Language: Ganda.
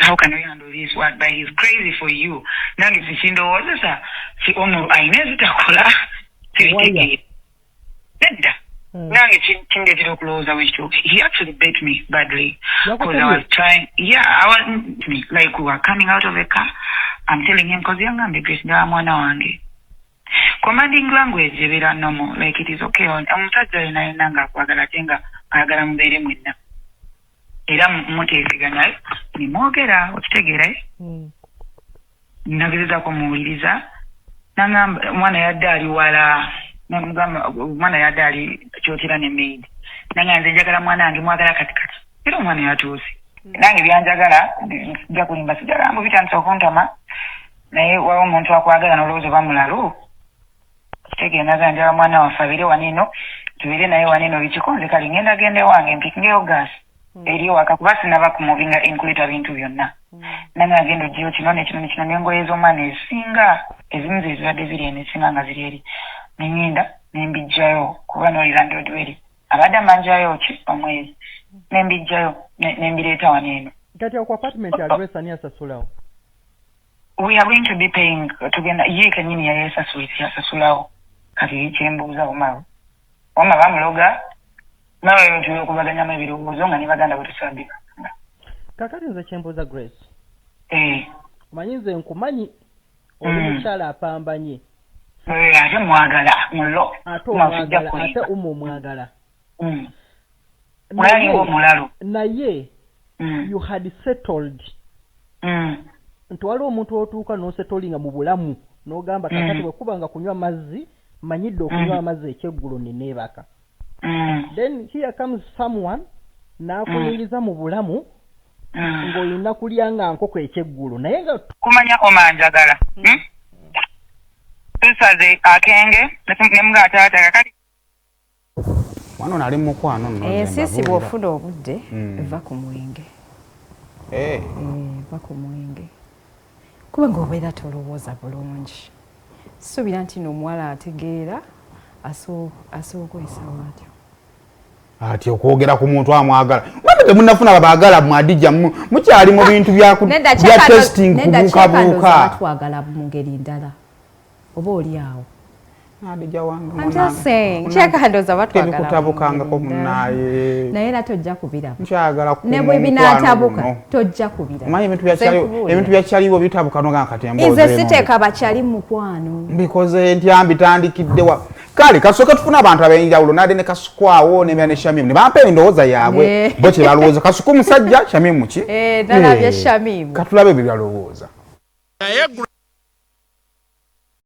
How can we handle this one? But he's crazy for you. Nange sikindowoozesa si ono alina ezitakola, sibitegeera nedda. Nange kindeetera okulowooza bwekityo. He actually beat me badly because I was trying, yeah, I was me like, we were coming out of a car, I'm telling him, because yangambye, "Grace, ndaba mwana wange." Commanding language ebeera normal, like it is okay. Omusajja yena yena ng'akwagala ate nga ayagala mubeere mwenna era muteeseganya nemwogera, okitegeera, eh? Nagezezaako muwuliriza, nangamba omwana yadde ali wala. Namugamba omwana yadde ali kyotera ne maid. Nanga nze njagala mwana wange, mwagala kati kati, era omwana yatuuse. Nange byanjagala nja kulimba, sijagala mbu bitandisa okuntama, naye waba omuntu akwagala nolowooza oba mulalu, kitegeera. Naga njagala mwana waffe abeere waneno, tubeere naye waneno bikikonze. Kale ngenda genda ewange mpikingeyo gaasi eri ewaka, kuba sinaba kumuvinga in kuleeta bintu byonna. Nange agenda oggyeyo kino nekino nekino n'engoye z'omwana ezisinga, ezimu ze zibadde ziri eno, ezisinga nga ziri eri. Nengenda nembijjayo, kuba noli landlord weri abadde amanjayo ki omwezi, nembijjayo nembireeta wano eno. Kati ku apartment address ani asasulawo? We are going to be paying. Tugenda, ye kenyini yayesasulira, yasasulawo. Kati kyembuuza, omawo wama bamuloga nawe ebintu byokubaganyamu ebirowoozo nga ne baganda bwe tusabibanga. Kakati nze kyembuuza, Grace, Eh. omanyi nze nkumanyi oli mukyala apambanye. Eh, ate mwagala mulo. Ate omwagala, ate uma omwagala. Mwalinga omulalu. Naye you had settled nti waliwo omuntu otuuka n'osetolinga mu bulamu n'ogamba, "Kakati bwe kuba nga kunywa mazzi, manyidde okunywa amazzi ekyeggulo neneebaka." Then here comes someone n'akuyingiza mu bulamu ng'olina kulya nga nkoko ekyeggulo, naye nga Kumanya omanjagala, Tusaze akenge nemugaa taata kakati. Mwana ono ali mu mukwano nno, nze Ensiisi. mbabuulira. Bw'ofuna obudde, va ku mwenge. Eh, va ku mwenge, kubanga obeera tolowooza bulungi. Suubira nti n'omuwala ategeera asobola okwesawo atyo. Ati okwogera ku muntu amwagala, mwembe temunnafuna babaagala, mwadijja mukyali mu bintu bya Nedda, bya testing, nedda, kubuukabuuka. Batwagala mu ngeri ndala, oba oli awo. Adijja wange. I'm just saying, kyekandoza batwagala mu Tebikutabukangako ngeri ndala. munaaye. Naye era tojja kubiraba. Nkyagala Ne bwe binaatabuka, tojja kubiraba. Omanyi ebintu bya Nze nkubuulira. Ebintu bya kyaliwo bitabuka noga kati emboozi Nze eno. siteeka bakyali mu mukwano. Mbikoze ntya? Mbitandikidde wa? Kale kasooke tufune abantu ab'enjawulo nade ne Kasuku awo nemya ne Shamimu ne bampa endowooza yaabwe. Bo kye balowooza. Kasuku musajja, Shamimu ki? Eh, nalabye Eh, Shamimu. Katulabe ebyo byalowooza. Naye